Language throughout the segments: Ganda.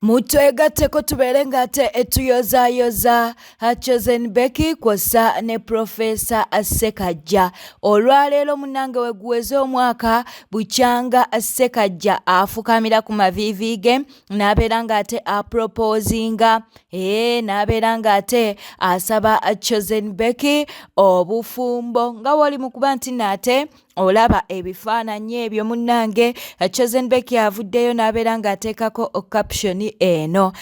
Mutwegatteko tubeere ng'ate tuyozaayoza Chosen Becky kw'ossa ne Professor Ssekajja. Olwaleero munnange we guweze omwaka bukyanga Ssekajja afukamira ku maviivi ge n'abeera ng'ate aproposinga ee n'abeera ng'ate asaba Chosen Becky obufumbo nga w'oli mu kuba nti nate olaba ebifaananyi ebyo munnange. Chosen Becky avuddeyo n'abeera ng'ateekako caption eno,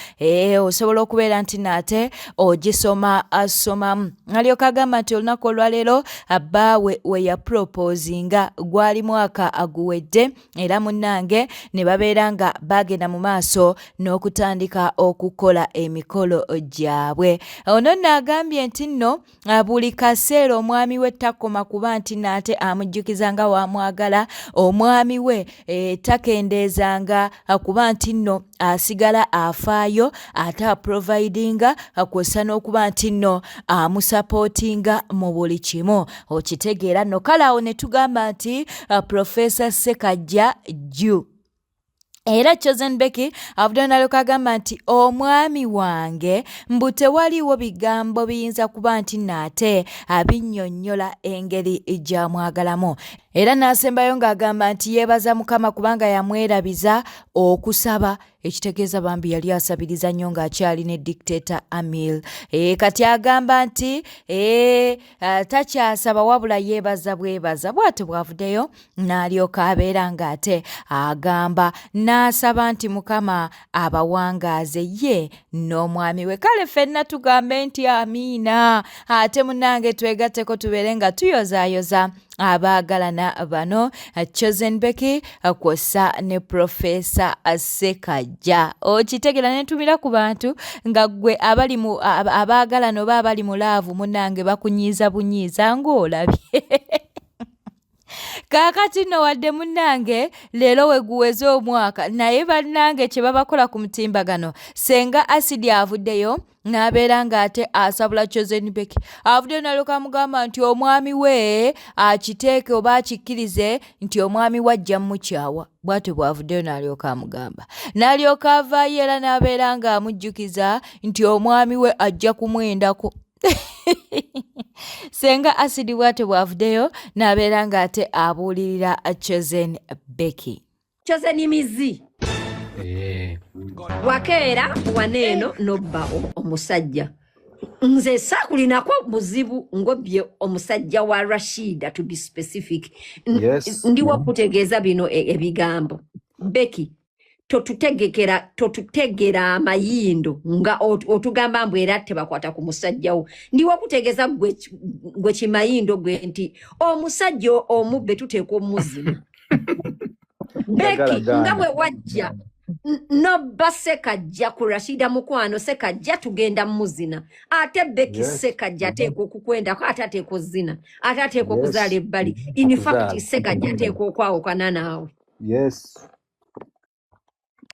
osobola okubeera nti naate ogisoma asomamu. Alyoka agamba nti olunaku olwaleero bbaawe we yaproposinga gwali mwaka aguwedde, era munnange ne babeera nga bagenda mu maaso n'okutandika okukola emikolo gyabwe. Ono nno agambye nti nno buli kaseera omwami we takoma kuba nti naate amujjukiza nga wamwagala omwami we, takendeezanga kuba nti nno asigala afaayo ate aprovidinga kw'ossa n'okuba nti nno amusapootinga mu buli kimu. Okitegeera nno. Kale awo ne tugamba nti Professor Ssekajja jju. Era Chosen Becky avuddeyo n'alyoka agamba nti omwami wange mbu tewaliiwo bigambo biyinza kuba nti naate abinnyonnyola engeri gy'amwagalamu. Era n'asembayo ng'agamba nti yeebaza Mukama kubanga yamwerabiza okusaba, ekitegeeza bambi yali asabiriza nnyo ng'akyali ne dictator Amil. Kati agamba nti takyasaba wabula yeebaza bwebaza. Bw'atyo bw'avuddeyo n'alyoka abeera ng'ate agamba n'asaba nti Mukama abawangaaze ye n'omwami we. Kale ffenna tugambe nti amiina. Ate munnange twegatteko tubeere nga tuyozaayoza abaagalana bano, Chosen Becky kw'ossa ne Professor Ssekajja. Okitegeera ne ntumira ku bantu nga ggwe abali mu abaagalana oba abali mu love, munnange bakunyiiza bunyiiza ng'olabye. Kaakati nno wadde munnange leero we guweze omwaka, naye bannange kye babakola ku mutimbagano. Senga Acid avuddeyo n'abeera ng'ate asabula Chosen Becky. Avuddeyo n'alyoka amugamba nti omwami we akiteeke oba akikkirize nti omwami we ajja mmukyawa. Bw'atyo bw'avuddeyo n'alyoka amugamba, n'alyoka avaayo era n'abeera ng'amujjukiza nti omwami we ajja kumwendako. Senga Acid bw'atyo bw'avuddeyo n'abeera ng'ate abuulirira Chosen Becky. Chosen mizi wakeera waneeno nobba omusajja. Nze saakulinako buzibu ng'obbye omusajja wa Rashida, to be specific. Ndiwo kutegeeza bino ebigambo. Becky, totutegekera, totutegera amayindo nga otugamba mbu era tebakwata ku musajja wo. Ndiwo kutegeeza gwe kimayindo gwe nti omusajja omubbe tuteekwa omuzima. Becky, nga bwe wajja nobba Sekajja ku Rashida, mukwano, Sekajja tugenda muzina. Ate Becky, Sekajja ateekwa okukwendako, ate ateekwa ozina, ate ateekwa okuzaala ebbali. In fact, Sekajja ateekwa okwawukana naawe.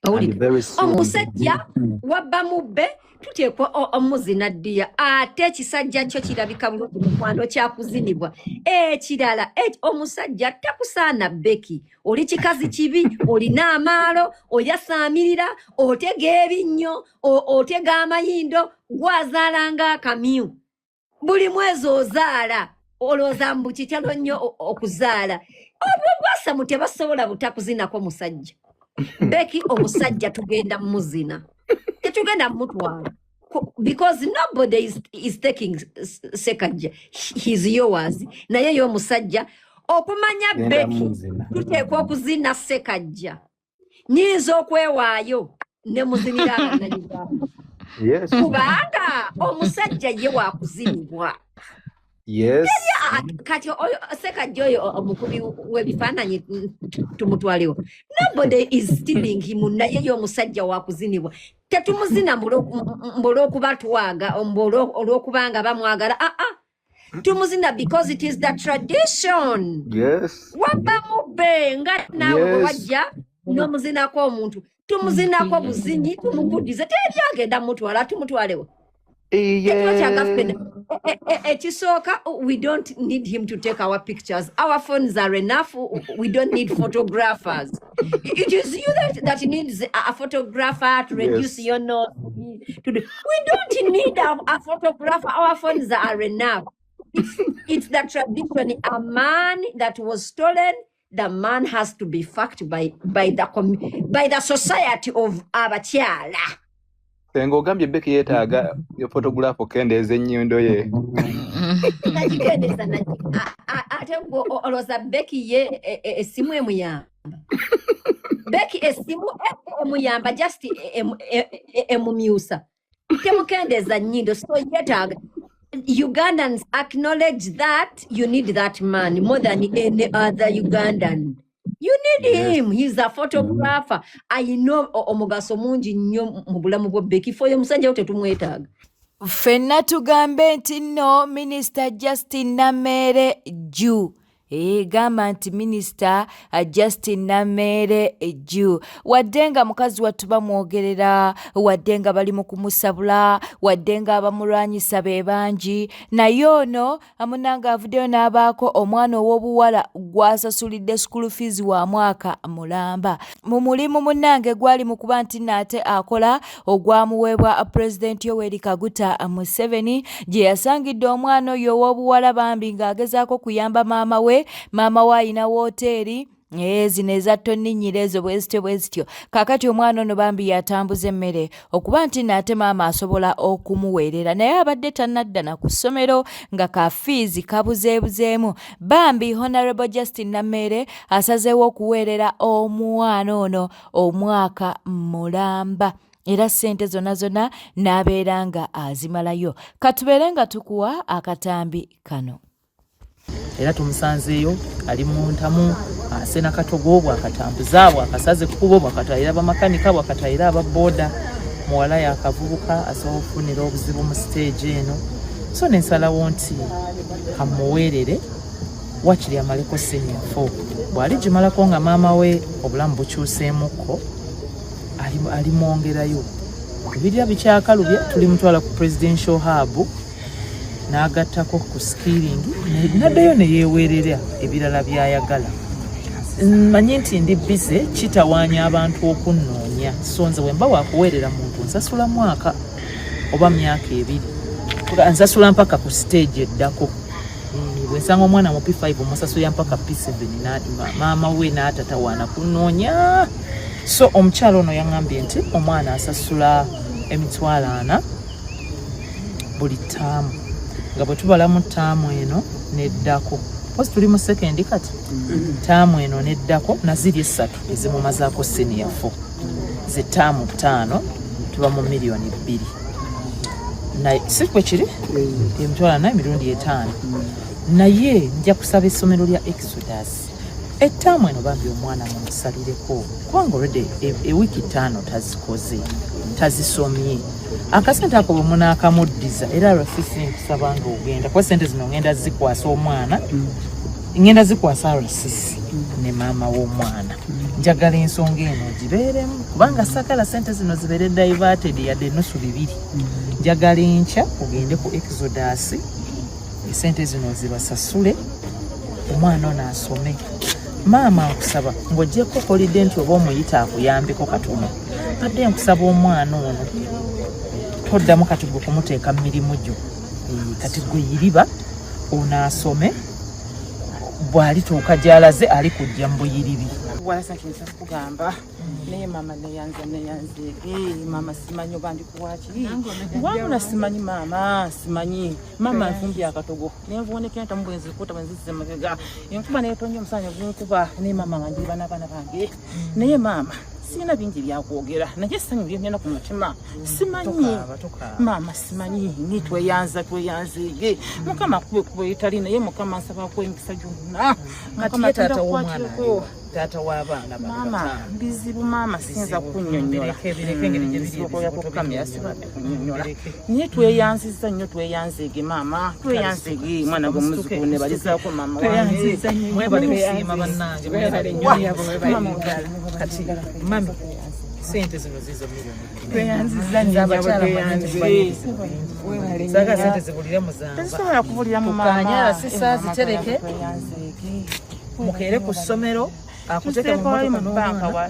Owulidde? Omusajja wabba mubbe, tuteekwa omuzina ddiya. Ate ekisajja kyo kirabika bulungi, mukwano, kyakuzinibwa. Ekirala, omusajja takusaana. Becky, oli kikazi kibi, olina amaalo, oyasaamirira, otega ebinnyo, otega amayindo, gwazaalanga akamyu. Buli mwezi ozaala, olowooza mbu kitalo nnyo okuzaala. Obwo bwasamu tebasobola butakuzinako musajja. Becky, omusajja tugenda muzina, tetugenda mutwala, because nobody is taking Sekajja, he's yours. Naye ye omusajja okumanya Genda Becky, muzina. tuteekwa okuzina Sekajja. Nyinza okwewaayo ne muzinira abannayuganda kubanga omusajja ye wakuzinibwa. Kati oyo Sekajja oyo omukubi w'ebifaananyi, tumutwalewo. Nobody is stealing him, naye ye omusajja wakuzinibwa. Tetumuzina mbu olw'okuba twaga, mbu olw'okubanga bamwagala. Aa, tumuzina because it is the tradition. Wabba mubbe nga naawe bwe wajja n'omuzinako omuntu, tumuzinako buzinyi, tumukudize. Teri agenda mutwala, tumutwalewo. Tetwetaaga ffenna. Ekisooka, we don't need him to take our pictures. Our phones are enough. We don't need photographers. It is you that needs a photographer to reduce your nose. We don't need a photographer. Our phones are enough. It's the tradition. A man that was stolen, the man has to be fucked by the society of abakyala. Senga, ogambye Becky yeetaaga photograph okendeeza ennyindo ye. Nagikendeeza. Ate gwe olowooza Becky ye essimu emuyamba? Becky essimu emuyamba, just emumyusa, temukendeeza nnyindo. So yeetaaga, Ugandans, acknowledge that you need that man more than any other Ugandan. You need him. He's a photographer. Ayina omugaso mungi nnyo mu bulamu bwa Becky. Fe oyo omusajja wo tetumwetaaga. Ffenna tugambe nti nno Minisita Justin Nameere jju, gamba nti Minisita Justin Nameere jju, wadde nga mukazi wattu bamwogerera, wadde nga bali mu kumusabula, wadde nga abamulwanyisa be bangi, naye ono munange avuddeyo n'abaako omwana ow'obuwala gw'asasulidde school fees wa mwaka mulamba mu mulimu munnange gwali mu kuba nti nno ate akola ogwamuweebwa Pulezidenti Yoweri Kaguta Museveni, gye yasangidde omwana oyo ow'obuwala bambi ng'agezaako kuyamba maama we. Maama we ayina wooteeri zino eza tonninnyira ezo bwe zityo bwe zityo. Kaakati omwana ono bambi yatambuza emmere okuba nti naate maama asobola okumuweerera, naye abadde tannadda na ku ssomero nga ka fees kabuzeebuzeemu. Bambi Honorable Justin Nameere asazeewo okuweerera omwana ono omwaka mulamba, era ssente zonna zonna n'abeera nga azimalayo. Katubeere nga tukuwa akatambi kano. Era tumusanzeeyo ali mu ntamu, asena katogo, bwakatambuza, bwakasaza ekkubo, bwakatwalira bamakanika, bwakatwalira aba boda. Muwala yakavubuka, asobola okufunira obuzibu mu stage eno. So nensalawo nti kamuweerere wakiri amaleko senior 4. Bw'ali gimalako nga maama we obulamu bukyuseemukko, alimwongerayo. Ebirya bikyakalubye, tulimutwala ku Presidential Hub n'agattako ku skilling, naddayo ne yeeweerera ebirala by'ayagala. Mmanyi nti ndi busy, kitawaanya abantu okunnoonya. So nze bwe mba wakuweerera muntu, nsasula mwaka oba myaka 2, nsasula mpaka ku stage eddako. Bwe nsanga omwana mu P5, musasulira mpaka P7, maama we n'atatawaana kunnoonya. So omukyalo ono yaŋŋambye nti omwana asasula 400,000 buli ttaamu, nga bwe tubalamu ttaamu eno neddako, pozi tuli mu second kati, ttaamu eno neddako naziri 3 ezimumazaako senior 4, ze ttaamu 5, tuba mu 2 miliyoni. Naye si bwe kiri, 400,000 emirundi 5. Naye nja kusaba essomero lya Exodus, ettaamu eno bambi omwana mumusalireko, kubanga already ewiiki 5 tazikoze, tazisomye. Akasente ako bwe munaakamuddiza, era RCC nkusaba nga ogenda kuba sente zino ngenda zikwasa omwana, ngenda zikwasa RCC ne maama w'omwana. Njagala ensonga eno gibeeremu, kubanga sakala sente zino zibeere diverted yadde enusu bibiri. Njagala enkya ogende ku Exodus, esente zino zibasasule, omwana ono asome. Maama, nkusaba ng'ogyeko holiday nti oba omuyita akuyambeko katono, badde nkusaba omwana ono toddamu kati gwe kumuteeka mu mirimu gyo. Kati gwe yiriba ono asome, bw'alituuka gy'alaze ali kujja mu buyiribi. Walasa kiyinza kugamba, naye maama neyanza, neyanzeege maama. Simanyi oba ndi kuwaki, wabula simanyi maama, simanyi maama. Nfumbye akatogo nenvuoneka entamu, bwenzikuta bwenzizza emabega, enkuba netonya, omusana negunkuba, naye maama nga ndiba n'abaana bange. Naye maama, sirina bingi byakwogera, naye essanyu lyennina ku mutima, simanyi. Tokaaba, tokaaba. Maama, simanyi ni tweyanza, tweyanzeege. Mukama akube kuba etali, naye Mukama nsaba akuwa emikisa gyonna. Kati Mukama ye taata agenda w'omwana kukwatibwako. aliwa? Taata w'abaana bano Maama, bataano. Bizibu maama, siyinza kukunnyonnyola. Bireke, bireke, engeri gye biri Bizibu okwogera ebizibu ku kamera, tobinnyonnyola. sibadde kunnyonnyola. Bireke. Naye tweyanzizza nnyo, tweyanzeege maama, tweyanzeege mwana gwe, muzzukulu ne balizaako maama wange. Tweyanzizza nnyo. Mwebale kusiima bannange, mwebale nnyo. Mama. Kati mami. Sente zino zizo miliyoni. Tweyanzizza nnyo Abakyala tweyanze. Saga sente zibulire muzamba. Tezisobola kubulira mu maama. Tukanyala sisa zitereke. Mukeere ku ssomero akuteeke mu mmotoka n'omwana.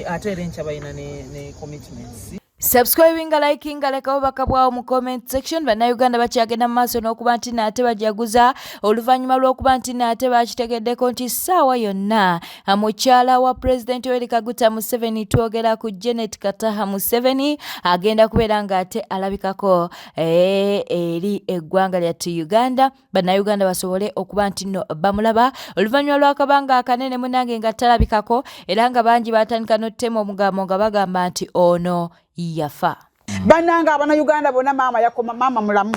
Ate era enkya balina ne commitments. Subscribinga, likinga, lekawo obubaka bwawo mu comment section. Bannayuganda bakyagenda mu maaso n'okuba nti naate bajaguza oluvannyuma lw'okuba nti naate bakitegeddeko nti ssaawa yonna mukyala wa Pulezidenti Yoweri Kaguta Museveni, twogera ku Janet Kataha Museveni, agenda kubeera ng'ate alabikako eri eggwanga lyattu Uganda, bannayuganda basobole okuba nti nno bamulaba oluvannyuma lw'akabanga akanene munnange nga talabikako, era nga bangi batandika n'ottema omugambo nga bagamba nti ono yafa. Bannange abannayuganda bonna, maama yakoma, maama mulamu.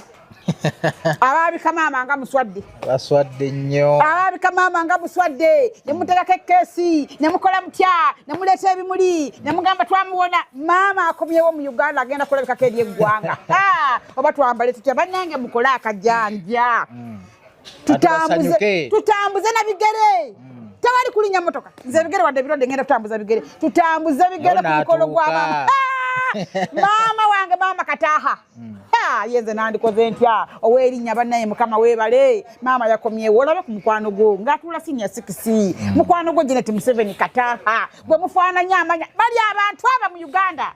Abaabika maama nga muswadde. Baswadde nnyo. Abaabika maama nga muswadde, ne muterako ekkeesi, ne mukola mutya, ne muleeta ebimuli, ne mugamba twamuwona. Maama akomyewo mu Uganda, agenda kulabikako eri eggwanga. Oba twambale tutya? Bannange mukole akajanja. Tutambuze na bigere. Tewali kulinnya mmotoka. Nze ebigere wadde ebirwadde ngenda kutambuza bigere. Tutambuze bigere ku mukolo gwa maama. Maama wange, maama Kataha. Yenze nandikoze ntya ow'erinnya? Bannaye Mukama weebale, maama yakomyewo. Olabe ku mukwano gwo ng'atuula senior six, mukwano gwo Janet Museveni Kataha gwe mufaananye amanya. Bali abantu aba mu Uganda,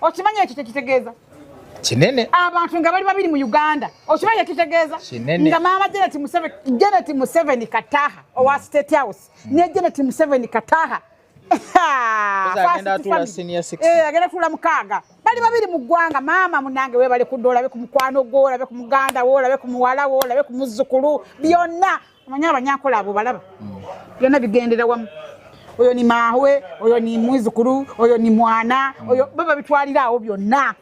okimanyi ekyo kyekitegeeza? Kinene. Abantu nga bali babiri mu Uganda, okimanyi ekitegeeza? Kinene. Nga maama Janet Museveni, Janet Museveni Kataha owa State House ne Janet Museveni Kataha agenda atuula senior six. Agenda tuula 6, bali babiri mu ggwanga. Maama munange weebale kudda, olabe ku mukwano gwo, olabe ku muganda wo, olabe ku muwala wo, olabe ku muzzukulu. Byonna omanyi abanyankola abo balaba byonna bigendera wamu. Oyo ni maawe, oyo ni mwizukulu, oyo ni mwana, oyo baba bitwalira awo byonna.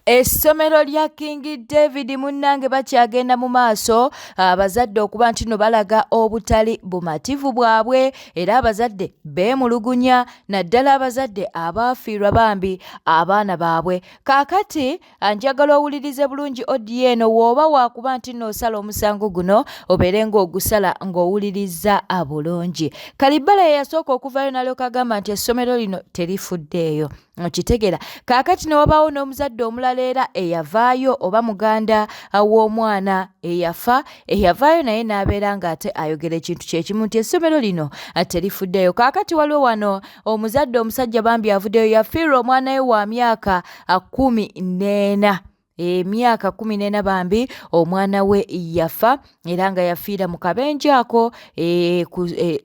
Essomero lya King David munnange bakyagenda mu maaso abazadde okuba nti no balaga obutali bumativu bwabwe, era abazadde beemulugunya, naddala abazadde abaafiirwa bambi abaana baabwe. Kaakati njagala owulirize bulungi audio eno, w'oba waakuba nti n'osala omusango guno obeere ng'ogusala ng'owuliriza bulungi. Kalibbala ye yasooka okuvayo n'alyoka agamba nti essomero lino terifuddeeyo. Okitegeera? Kaakati ne wabaawo n'omuzadde omulala era eyavaayo, oba muganda w'omwana eyafa, eyavaayo naye n'abeera ng'ate ayogera ekintu kyekimu nti essomero lino terifuddeeyo. Kaakati waliwo wano omuzadde omusajja bambi avuddeyo, yafiirwa omwana we wa myaka 14. Emyaka 14 bambi omwana we yafa, era nga yafiira mu kabenje ako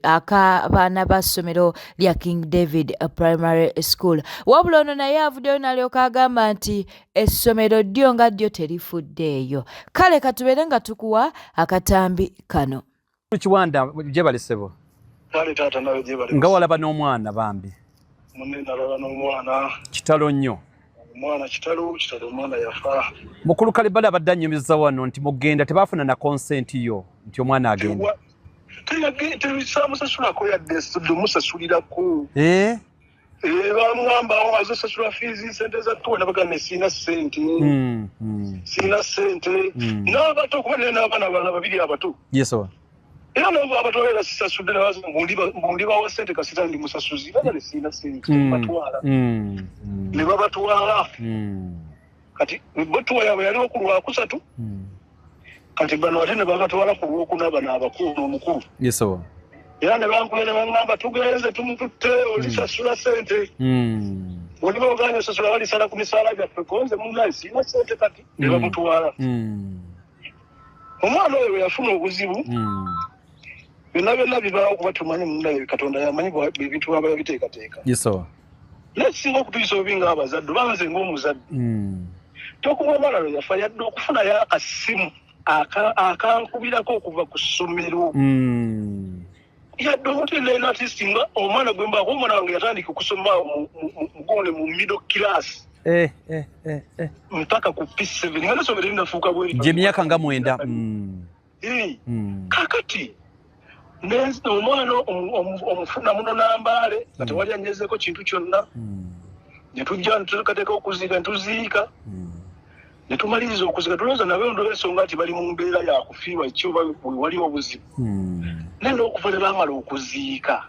ak'abaana ba ssomero lya King David Primary School. Wabula ono naye avuddeyo n'alyoka agamba nti essomero ddyo nga ddyo terifuddeeyo. Kale katubeere nga tukuwa akatambi kano. Kiwanda gyebale ssebo. Kale taata, nawe gyebale. Nga walaba n'omwana bambi. Munne nalaba n'omwana. Kitalo nnyo. Omwana kitalo, kitalo, omwana yafa. Mukulu Kalibala abadde annyumiza wano nti mugenda tebaafuna na consent yo nti omwana agenda. Tesamusasulako yadde, musasulirako. Bamugamba azosasula fees, sente za tour, nabagamba siina sente, siina sente. N'abato, kuba nina n'abaana abalala babiri abato. Era nabo abato era sisasudde, nabaza mbundi bawa sente kasita ndi musasuzi, baga siina sente, batwala ne babatwala. Kati bo tour yaabwe yaliwo ku Lwakusatu, kati bano ate ne babatwala ku Lwokuna, bano abakulu, omukulu. Era ne bankubira ne baŋŋamba tugenze tumututte, olisasula sente, oliba oganye osasula balisala ku misaala gyaffe. Konze munaye siina sente, kati ne bamutwala. Omwana oyo bwe yafuna obuzibu, byonna byonna bibaawo kuba tumanyi munaye Katonda yamanyi ebintu bwaba yabiteekateeka. Naye kisinga okutuyisa obubi ng'abazadde, oba nze ng'omuzadde, tokuba omwana lwe yafa yadde okufunayo akasimu akankubirako okuva ku ssomero, yadde omuntu yenna. At least nga omwana gwe mbaako, omwana wange yatandika okusoma mugone mu middle class mpaka ku P7, nga nesomero erinafuuka bweri. Gye myaka nga 9. Kakati omwana omufuna muno nambaale nga tewali anyezeeko kintu kyonna, ne tujja netuteekateeka okuziika, ne tuziika, ne tumaliriza okuziika, tulowooza nabo ndoba ensonga nti bali mu mbeera yakufiirwa ki oba waliwo obuzibu. Naye n'okuva ne baamala okuziika,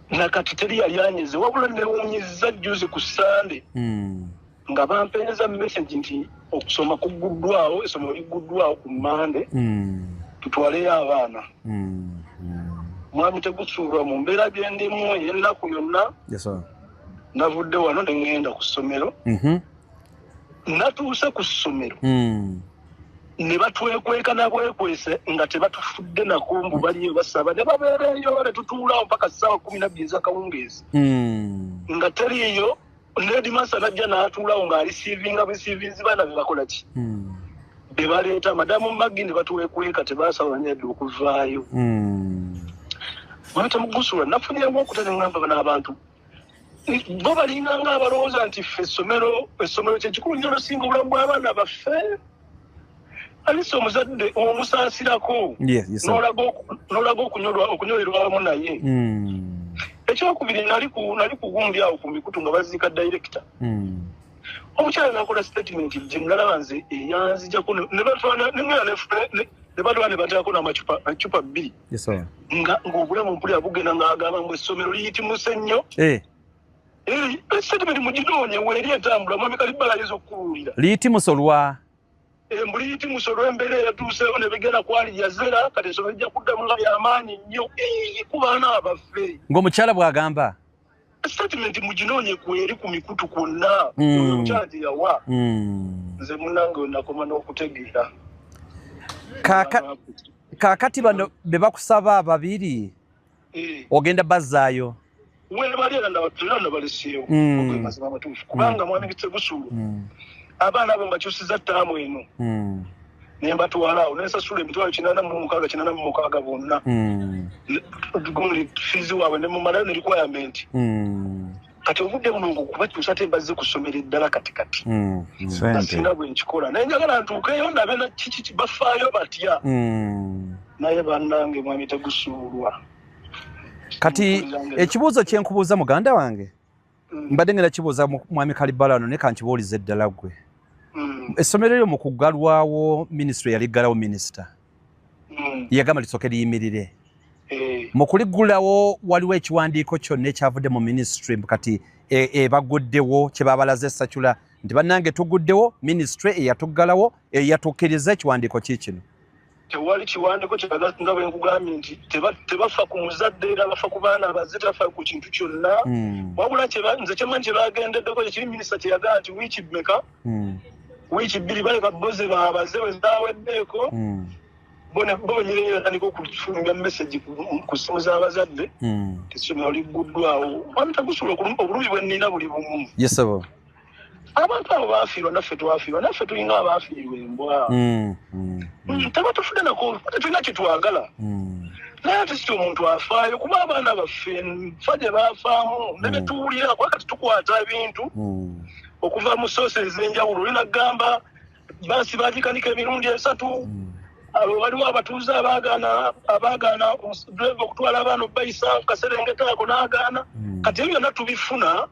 Nakati teri yali anyeze, wabula newuunyizza jjuzi ku Ssande nga bampeereza message nti okusoma kugguddwawo, essomero ligguddwawo ku Mmande, tutwaleyo abaana. Mwami Tegusuulwa, mu mbeera gye ndimu ey'ennaku yonna, navudde wano ne ŋŋenda ku ssomero. Natuuse ku ssomero ne batwekweka nabwekwese nga tebatufudde nako, mbu baliyo basaba, ne babeereeyo ne tutuulaawo mpaka ssaawa 12 ez'akawungeezi nga teriiyo. Headmaster najja n'atuulawo ng'areceivinga bureceivinzi baana be bakola ki, be baleeta. Madamu Maggi ne batwekweka, tebasaba nyadde okuvaayo. Mwami Temugusuula, nafunyemu okuta ne ŋŋamba bano abantu bo balinga nga abalowooza nti ffe essomero kyekikulu nnyo olusinga obulamu bw'abaana baffe. Alisa omuzadde omusaasirako n'olaga okunyolerwa wamu naye. Ekyokubiri, nali ku gundi awo ku mikutu nga baziika director. Omukyala nakola statement gye nalaba nze eyanzijako, ne batwala ne bateekako n'amacupa ecupa bbiri nga ng'obulamu mpulira bugenda, ng'agamba mbu essomero liyitimuse nnyo. Statement muginoonye weeri etambula, mwami Kalibbala ayinza okukubuulira. Liyitimuse olwa? Mbu liyitimuse olw'embeera eyatuuseewo ne bigenda kwali yazera, kati essomero lijja kuddamu nga lyamaanyi nnyo ku baana abaffe. Ng'omukyala bw'agamba? Statement muginoonye kweri ku mikutu kwonna. Oyo omukyala gye yawa. Nze munnange we nakoma n'okutegeera. Kaakati bano be bakusaba ababiri, ogenda bazzaayo? Webali era era nabaleseewo. Mazima amatuufu, kubanga mwami Tegusuulu, abaana abo mbakyusiza ttaamu eno ne mbatwala awo nensasula 886,000, 86 bonna. Gundi fees waabwe ne mumalayo ne requirement. Kati obudde buno ng'okubakyusa ate mbazze ku ssomero eddala kati kati nga sina bwe nkikola, naye njagala ntuukeyo ndabe na kiki bafaayo batya. Naye bannange, mwami Tegusuulwa. Kati ekibuuzo kyenkubuuza, muganda wange, mbadde ngenda kibuuza mwami Kalibbala wano, naye kankibuulize eddala ggwe. Essomero eryo mu kuggalwawo, minisitule yaliggalawo, minisita yagamba lisooke liyimirire. Mu kuliggulawo waliwo ekiwandiiko kyonna ekyavudde mu minisitule kati ebaguddewo kye babalaze circular nti bannange tuguddewo, minisitule eyatuggalawo eyatukkiriza ekiwandiiko kiikino? Tewali kiwandiiko kiraga, nga bwe nkugambye nti tebafa ku muzadde era bafa ku baana abazze, tebafa ku kintu kyonna. Wabula nze kyemanyi kye bagendeddeko kyekiri minisita kyeyagamba nti wiiki mmeka, wiiki 2 baleka boze babaze bwe zaweddeeko, bo benyini batandika okufulumya message ku ssimu z'abazadde essomero ligguddwawo. Mwami Tagusuula, obulumi bwe nnina buli bumu. Yesebo. Abantu abo baafiirwa, naffe twafiirwa, naffe tulinga abaafiirwa embwa. Tebatufudde nako, tetulina kyetwagala. Naye ate si omuntu afaayo kuba abaana baffe nfa gye baafaamu ne betuwulira, kuba kati tukwata ebintu okuva mu source ez'enjawulo. Olina kugamba baasi bagikanika emirundi 3. Abo waliwo abatuuze abaagaana driver okutwala abaana obayisa kaserengeta ako n'agaana. Kati ebyo byonna tubifuna,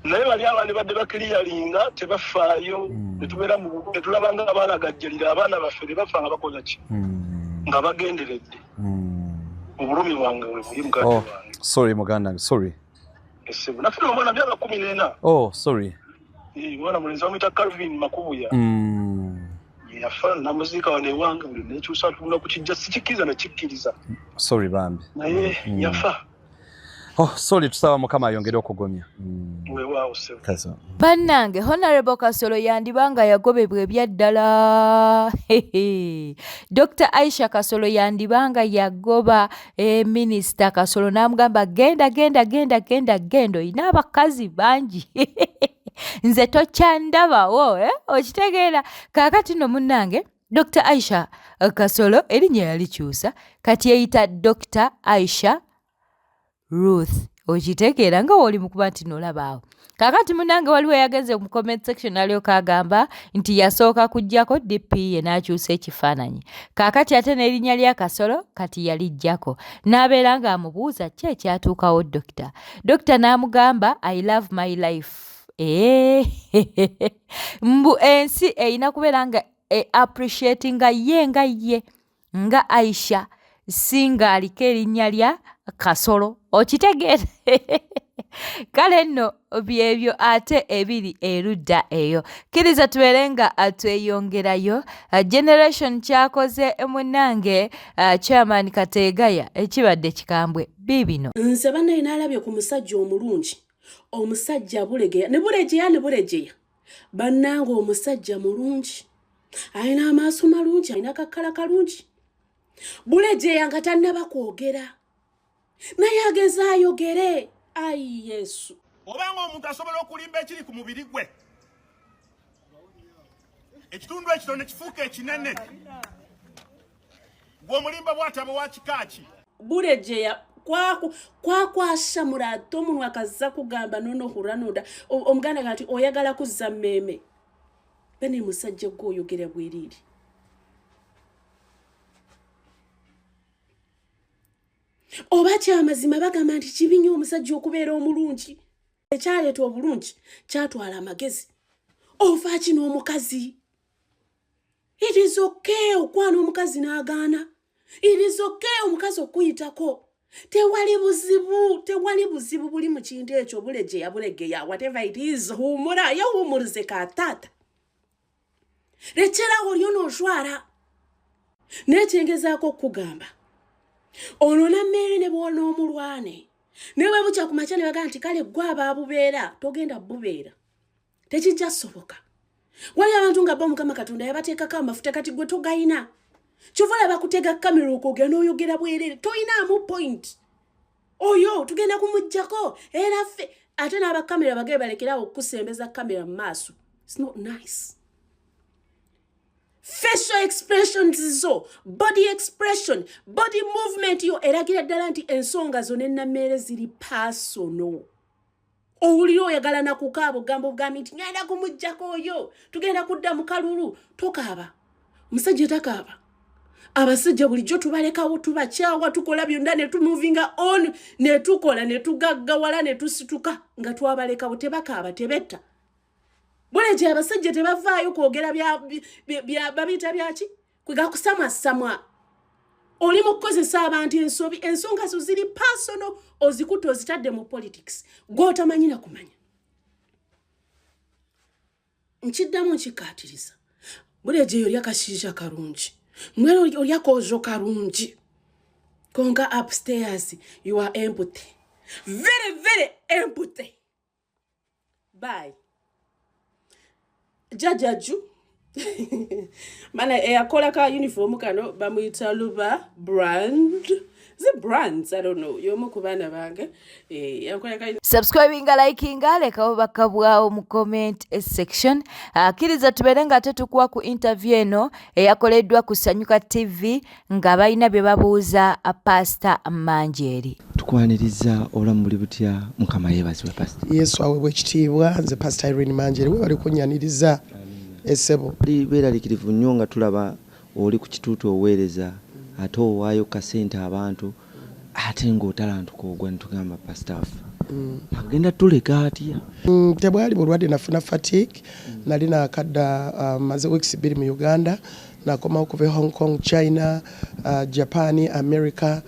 naye bali abandi badde baclearinga tebafaayo. Netubeera netulaba nga abalagajjalira abaana baffe ne bafa nga bakola ki, nga bagenderedde. Obulumi bwange bwe buli, muganda Oh, wange. Sorry muganda wange, sorry. Esebo, nafuna omwana myaka 14. Oh, sorry. Mwana mulenzi bamuyita Calvin Makubuya. Yafa namuziika wano ewange, buli nekyusa tunda ku kijja sikikkiriza nakikkiriza. Sorry bambi. Naye yafa. Oh, sorry, tusaba Mukama ayongere okugumya. Weewaawo sebo. Kaso. Bannange, Honorable Kasolo yandiba nga yagobebwa ebyaddala. Dr Aisha Kasolo yandiba nga yagoba minisita Kasolo n'amugamba, "Genda, genda, genda, genda, genda, oyina abakazi bangi, nze tokyandabawo." Eh? Okitegeera? Kaakati nno munnange, Dr Aisha Kasolo erinnya yalikyusa, kati yeyita Dr Aisha Ruth. Okitegeera nga wooli mukuba nti nolabaawo. Kaakati munange, waliwo eyagenze mu comment section alyoka agamba nti yasooka kuggyako DP ye n'akyusa ekifaananyi, kaakati ate n'erinnya lya Kasolo kati yaliggyako, n'abeera ng'amubuuza ki ekyatuukawo dokita. Dokita n'amugamba, "I love my life." Ee, mbu ensi erina kubeera nga e appreciatinga ye nga ye nga Aisha, si ng'aliko erinnya lya Kasolo okitegeera. Kale nno byebyo ate ebiri erudda eyo. Kkiriza tubeere nga tweyongerayo. Generation kyakoze munnange Chairman Kateegaya ekibadde kikambwe biibino. Nze bannaye nalabye ku musajja omulungi, omusajja bulegeya ne bulegeya ne bulegeya. Bannange omusajja mulungi, alina amaaso malungi, alina kakkala kalungi. Bulegeya nga tannaba kwogera, naye ageze ayogere. Ayi Yesu. Obanga omuntu asobola okulimba ekiri ku mubiri gwe, ekitundu ekitono ne kifuuka ekinene, gwe omulimba bw'ataba wa kika ki? Bulegeya kwakwasha murato omunwa akaza kugamba nono huranoda omuganda gati oyagala kuzza mmeeme bene musajja gwe oyogera bweriri. Oba kyamazima bagamba nti kibi nnyo omusajja okubeera omulungi. Ekyaleeta obulungi kyatwala amagezi. Ova ki n'omukazi? It is okay okwana omukazi n'agaana. It is okay omukazi okuyitako. Tewali buzibu, tewali buzibu buli mu kintu ekyo bulegeya bulegeya whatever it is. Humura yehumurize ka taata. Lekerawo oliyo n'ojwara. Naye kyengezaako okukugamba ono nammeere ne bw'onoomulwane ne bwe bukya ku makya ne bagamba nti kale ggwe abaabubeera togenda bubeera, tekijja soboka. Wali abantu nga bo Mukama Katonda yabateekako amafuta kati gwe togayina. Kyova olaba kutega kamera okwogera n'oyogera bwereere toyinaamu point. Oyo tugenda kumuggyako era ffe ate n'abakamera bagere balekerawo okukusembeza kamera mu maaso. It's not nice. Facial expressions zo, body expression, body movement yo eragira ddala nti ensonga zo ne nammeere ziri personal. Owulira oyagala na kukaaba ogamba obugambi nti ngenda kumuggyako oyo, tugenda kudda mu kalulu. Tokaaba, omusajja takaaba. Abasajja bulijjo tubalekawo, tubakyawa, tukola byonna ne tumovinga on, ne tukola ne tugaggawala ne tusituka nga twabalekawo. Tebakaaba, tebetta. Buleje abasajja tebavaayo kwogera bya babiyita byaki kwega kusamwasamwa. Oli mu kukozesa abantu ensobi, ensonga zo ziri personal, ozikutte ozitadde mu politics gw'otamanyi na kumanya. Nkiddamu nkikkaatiriza, buleje olya kashiisha kalungi, mwene olya kojo kalungi, konka upstairs you are empty, very very empty. Bye. Jajaju mana eyakola ka uniform kano bamuyita Luba brand. The brands, I don't know. Yomu ku baana bange. Yakola ka Subscribinga, likinga, leka obubaka bwawo mu comment section. Akkiriza tubeere nga ate tukuwa ku interview eno eyakoleddwa ku Sanyuka TV nga balina bye babuuza Pastor Manjeeri. Tukwaniriza obulamu buli butya, Mukama yeebazibwe Pastor. Yesu aweebwe ekitiibwa. Nze Pastor Irene Manjeeri, webale kunnyaniriza essebo. Beeraliikirivu nnyo nga tulaba oli ku kituuti oweereza ate owaayo kasente abantu ate ng'otalantuka ogwa ne tugamba pastor waffe agenda tuleka atya? Tebwali bulwadde, nafuna fatigue. Nali nakadda maze weeks 2 mu Uganda, nakomawo kuva e Hong Kong, China, Japan, America,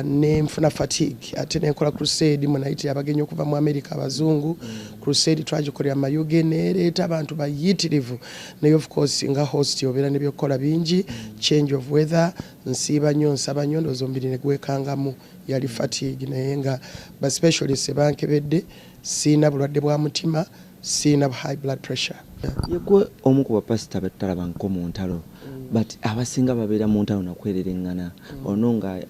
ne nfuna fatigue ate nenkola crusade mwe nayitira abagenyi okuva mu America abazungu. Crusade twagikolera Mayuge neereeta abantu bayitirivu, naye of course nga host obeera nebyokukola bingi, change of weather, nsiiba nnyo, nsaba nnyo, ndowooza omubiri ne gwekangamu, yali fatigue. Naye nga ba specialist bankebedde, siina bulwadde bwa mutima, siina high blood pressure. Yegwe omu ku bapasita betutalabangako mu ntalo, but abasinga babeera mu ntalo nakwerereŋŋana, ono nga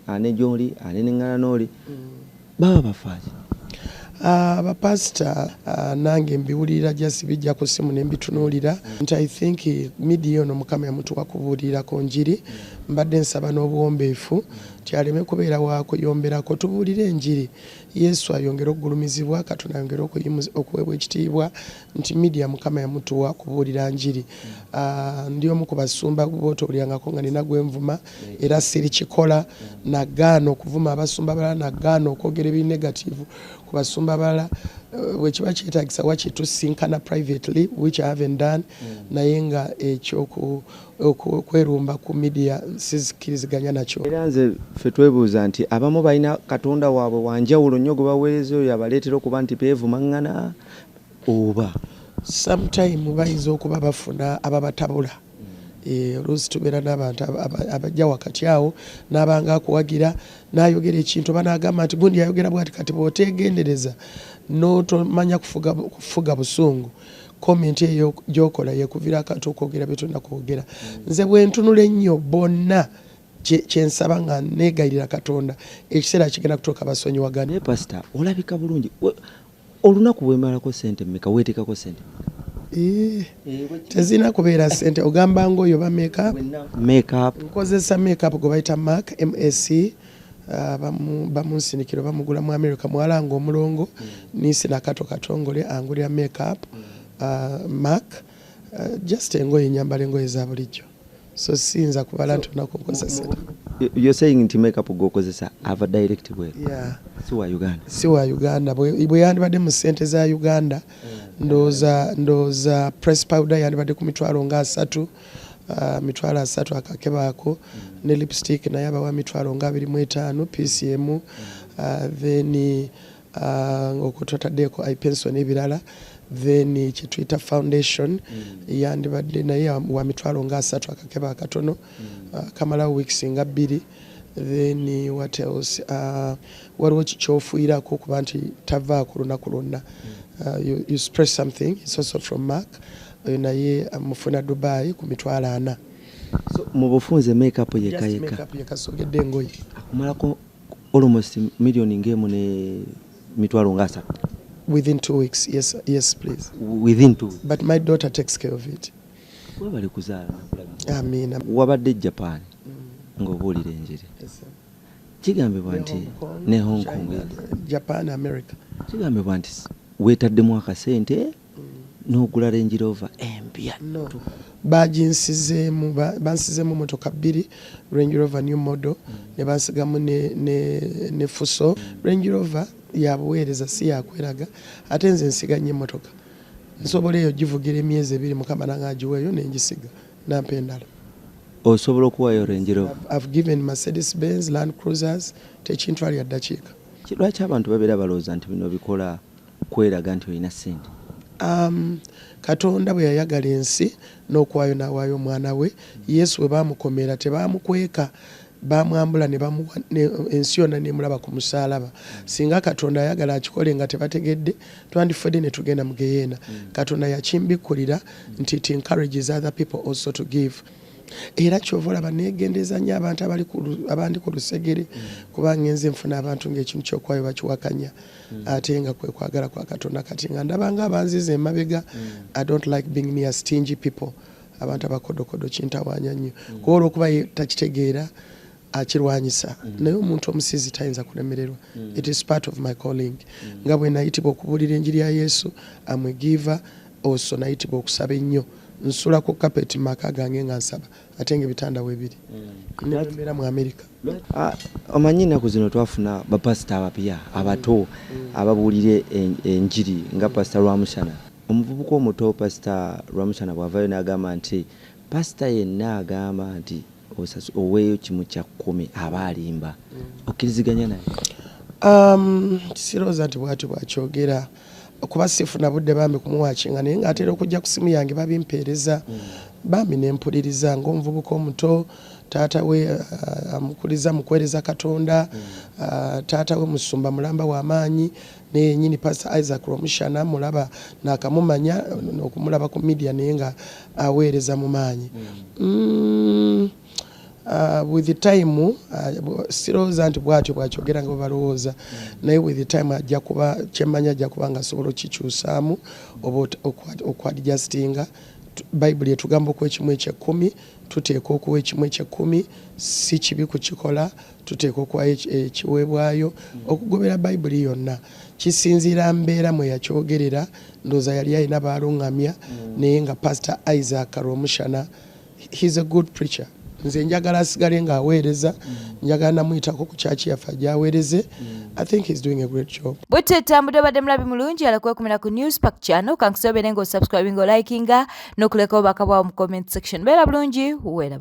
ane gyoli aneneŋŋana n'oli, baba bafaaki? Abapasita nange mbiwulirira, just bijja ku ssimu ne mbitunuulira nti I think media ono Mukama yamutuwa kubuulirirako njiri. Mbadde nsaba n'obuwombeefu nti aleme kubeera wakuyomberako, tubuulire enjiri. Yesu ayongere okugulumizibwa, Katonda ayongere okuweebwa ekitiibwa nti media Mukama yamutuwa kubuulira njiri. Ndi omu ku basumba bootowulyangako nga nina gwenvuma, era sirikikola. Nagaana okuvuma abasumba abalala, nagaana okwogera ebiri negative ku basumba abalala. Bwe kiba kyetaagisa wakiri tusinkana privately, which I haven't done, naye nga ekyokwerumba ku media sizikiriziganya nakyo. Era nze ffe twebuuza nti abamu balina Katonda waabwe wanjawulo nnyo gwe baweereza, oyo abaleetera okuba nti beevumaŋŋana oba Sometime bayinza okuba bafuna ababatabula. Oluusi tubeera n'abantu abajja wakati awo n'abanga akuwagira n'ayogera ekintu oba n'agamba nti gundi yayogera bwati. Kati bw'oteegendereza n'otomanya kufuga busungu, comment eyo gy'okola yekuviirako ate okwogera bye tolina kwogera. Nze bwe ntunula ennyo bonna, kyensaba nga neegayirira Katonda, ekiseera kigenda kutuuka basonyiwagane. Naye pasita, olabika bulungi. Olunaku weemalako sente mmeka, weeteekako sente? Tezirina kubeera sente. Ogamba ngaoyo ba makeup? Makeup. Nkozesa makeup gwe bayita Mac, MAC. Bamunsinikira, bamugula mu America, muwala nga omulongo Nisi Nakato Katongole angulira makeup, Mac. Just engoye, nyambala engoye za bulijjo, so siyinza kubala nti olunaku nkozesa sente. You're saying nti makeup gwokozesa ava direct bweru? Yeah. Si wa Uganda? Si wa Uganda. Bwe yandibadde mu sente za Uganda, ndowooza press powder yandibadde ku mitwalo nga 30, 30,000 akakebaako, ne lipstick naye abawa 25,000 pcm. Then okwo twataddeeko eye pencil n'ebirala. Then kyetuyita foundation yandibadde naye wa mitwalo nga 30 akakebe akatono, kamalawo weeks nga 2. Then what else? Waliwo kikyofuirako okuba nti tavaako lunaku lwonna. You spray something, it's also from Mac. Oyo naye mufuna Dubai ku 40,000. So mu bufunze makeup yeka Just yeka makeup yekasogedde engoye. Akumalako almost miliyoni ng'emu ne mitwalo nga 30 Within 2 weeks, yes, please. Within 2 weeks. But my daughter takes care of it. Webale kuzaala nakulabika. Amiina. Wabadde Japan ng'obuulira enjiri. Yes, sir. Kigambibwa Ne nti Hong Kong, ne Hong Kong. China, Japan, America. Kigambibwa nti weetaddemu akasente n'ogula Range Rover empya. No, baginsizeemu, bansizeemu motoka bbiri, Range Rover new model, ne bansigamu ne Fuso. Range Rover yabuweereza, si yakweraga. Ate nze nsiga nnyo emmotoka, nsobola eyo givugira emyezi 2, Mukama nange agiweeyo nengisiga nampa endala. Osobola okuwayo Range Rover? I've given Mercedes Benz, Land Cruisers, tekintwalira ddakiika. Lwaki abantu babeera balowooza nti bino bikola kweraga nti olina ssente? Katonda bwe yayagala ensi n'okuwaayo n'awaayo omwana we Yesu, bwe baamukomera tebaamukweka, bamwambula ne bamuwa ensi yonna nemulaba ku musaalaba. Singa Katonda ayagala akikole nga tebategedde, twandifudde ne tugenda mu geyeena. Katonda yakimbikkulira nti it encourages other people also to give. Era kyova olaba negendeza nnyo abantu abandi ku lusegere, kubanga nze nfuna abantu ng'ekintu kyokwayo bakiwakanya, ate nga kwe kwagala kwa Katonda. Kati nga ndabanga abanziza emabega. I don't like being near stingy people, abantu abakodokodo kintawaanya nnyo, kuba olwokuba ye takitegeera akirwanyisa. Naye omuntu omusizi tayinza kulemererwa. It is part of my calling. Nga bwe nayitibwa okubuulira enjiri ya Yesu, am a giver also. Nayitibwa okusaba ennyo, nsula ku kapeti mu maka gange nga nsaba, ate nga ebitanda weebiri nembeera mu America. Ah, omanyi ennaku zino twafuna bapasita abapya abato ababuulira enjiri nga Pasita Lwamushana, omuvubuka omuto. Pasita Lwamushana bw'avaayo n'agamba nti pasita yenna agamba nti oweeyo 1/10 aba alimba, okkiriziganya naye? Sirowooza nti bwatyo bwakyogera, kuba sifuna budde bambi kumuwakinga, naye ng'atera okujja ku simu yange babimpeereza bambi nempuliriza ng'omuvubuka omuto. Taata we amukuliza mu kuweereza Katonda. Taata we musumba mulamba w'amaanyi, naye yenyini Pastor Isaac Rwomushana mulaba nakamumanya okumulaba ku media, naye nga aweereza mu maanyi. With the time, sirowooza nti bwatyo bwakyogera nga bwe balowooza, naye with the time ajja kuba, kyemmanya ajja kuba nga asobola okukikyusaamu oba okwadjustinga Bayibuli etugamba okuwa ekimu ekyekkumi, tuteekwa okuwa ekimu ekyekkumi, si kibi kukikola, tuteekwa okuwayo ekiweebwayo okugobera Bayibuli yonna. Kisinziira mbeera mwe yakyogerera, ndowooza yali alina baalungamya, naye nga Pastor Isaac Rwomushana, he's a good preacher. Nze njagala asigale ng'aweereza, njagala namuyitako ku kyaki yaffe agyaweereze. I think he's doing a great job. Bwetyo etambudde. Obadde mulabi mulungi ala kwekumira ku News Park Channel. Kankusobere ng'osubscribing, olikinga n'okuleka obubaka bwawo mu comment section. Beera bulungi, weeraba.